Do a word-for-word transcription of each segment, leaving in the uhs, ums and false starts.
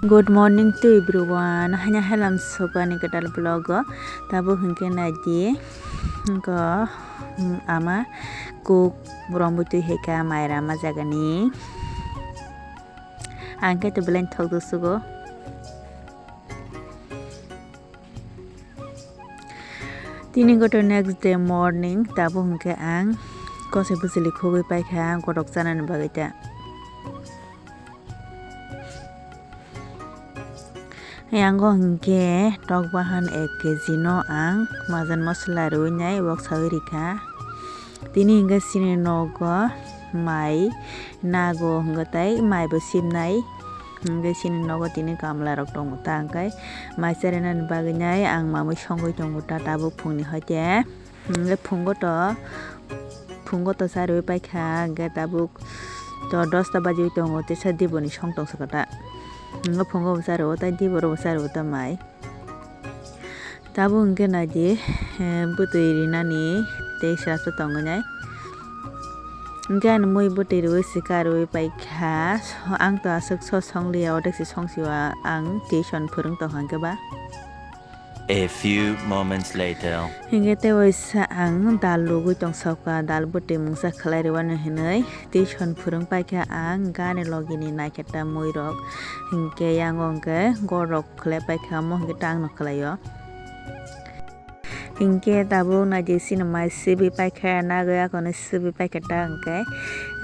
Good morning to everyone. Hanya halam sokani kwtal vlog o. Tabuk hwnkhe naidi. Hwnkhe, mm, ama kuk rombo twi heka maira ma jagani. Ang khe to belai thok dusuk o. Tini goto next day morning, tabuk hwnkhe ang kosoi bwchwlwi khogwi paikha gotok chanani bagwi ta. Yango hwnkhe tok bahan ek kg no ang majan mosola rwui nai wok saui rikha. Tini hwnkhe chini nogo mai nago hwnkhe tei mai bo sibnai. Hwnkhe chini nogo tini kamla rok tongo ta hwnkhe mai charinani bagwi nai ang mamui songwi tongo ta tabuk phungni hoite. Hwnkhe phungo to, phungo to charwi paikha, hwnkhe tabuk to dosta bajiwi tongo, teisa diboni song tongsa kata. Hwnkhe phungo bo charwo, tei diboro bo charwo ta mai. Tabuk hwnkhe naidi, eh, bwtwi rinani tei srapsa tongwi nai. Hwnkhe ani mui bwtwi rwi sika rwi paikha, ang to aswk so songliya, odek se songsio ang tuition phwrwng tongkha hwnkhe ba. A few moments later. Hingke tei waisa ang dal lugui tong soka, dal bwtwi mungsa khlai rwani hinui tuition phwrwng paikha ang gani logini naikhe ta muirok. Hingke yango hingke gorok khlai paikha, omo hingke ta angno khlaio. Hingke tabuk naidi sini mai sibui paikha, nagwi akonwi sibui paikha ta hingke,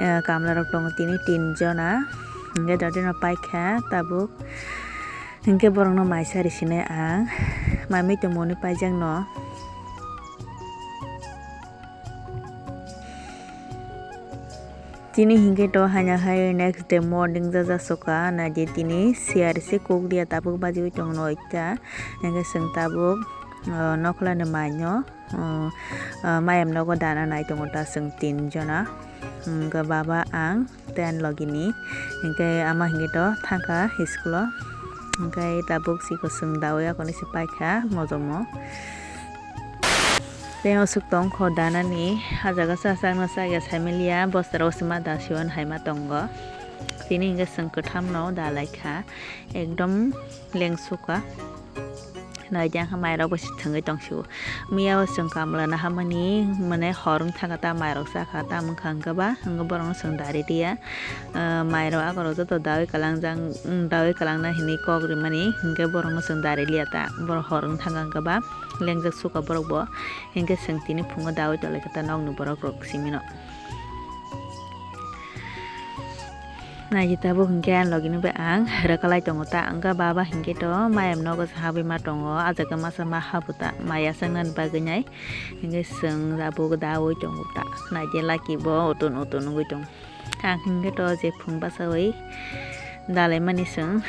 eh, kamlarok tongo tini tin jona. Hingke dodino paikha tabuk. Hingke borokno mai sari sinai ang, mai mui tongmoni paijakno. Tini hingke to haino hai next day morning jajak soka, naidi tini siyar se kok dia tabuk bajiui tong noita, hingke chwng tabuk, o, nokhlani mai no. O, o, mayam nogo dana nai tongo ta chwng tin jona. Hwnkhe baba ang tei ani logini. Hwnkhe ama hwnkhe to thangkha school o. Hwnkhe tabuk siko chwng dawi akonwi se paikha mojomo. Tei osuk tongkho danani, ah jaga chachakno chaya saimiliya, bostarao se ma dasiyo hai ma tongo. Tini hwnkhe chwng kwthamno dalaikha, ekdom lengsukha. Naidi ang khe mairok bo se thwngwi tong sio. Miya o chwng kamla naharmani, mane hor wng thangkha ta mairok chakha ta wngkha hwnkhe ba, hwnkhe borokno chwng dari liya. Ah, mairok akorok joto dawi kalangjak, dawi kalangna hinwi kok rimani, hwnkhe borokno chwng dari liya ta. Borok hor wng thangkha hwnkhe ba, lengjak sukha borok bo, hwnkhe chwng tini phungo dawi tonglaikha ta nokni borok rok simino. Naidi tabuk hwnkhe ani logini bai ang rwkalai tongo ta, wngkha baba hwnkhe to mayam nogo se habwi ma tongo, ah jaga masa ma habu ta, mai yachaknani bagwi nai hwnkhe chwng tabuk dawi tongo ta, naidi laki bo utun utun wngwi tongo. Ang hwnkhe to je phung bachaui dalaimani chwng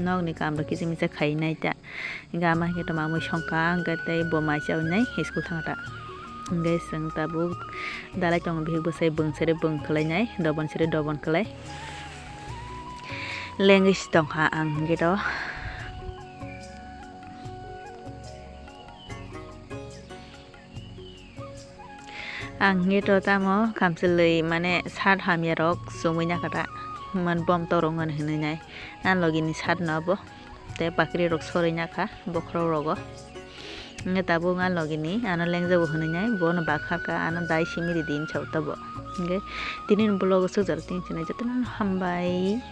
nokni kamrok kisa misa khainai ta. Hingke ama hingke to mamui songkha, hingke tei bo mai chaui nai school thangkha ta. Hingke chwng tabuk dalai tongo, bihik bwsai bwng sari bwng khlai nai, dobon sari dobon khlai. Lengwi se tongkha ang hingke to. Ang hingke to tamo kamchwlwi mane shirt hamya rok chumui nakha ta, man bom torong hwnwi nai. Ani logini shirt no abo tei pakri rok sorwi nakha bokhorok rogo. Hingke tabuk ani logini ano lengjago hwnwi nai, bono bakharka ano dai simi ridi hinwi sao tabo. Hingke tini ni vlog o sukjak tini chini jotono hambai.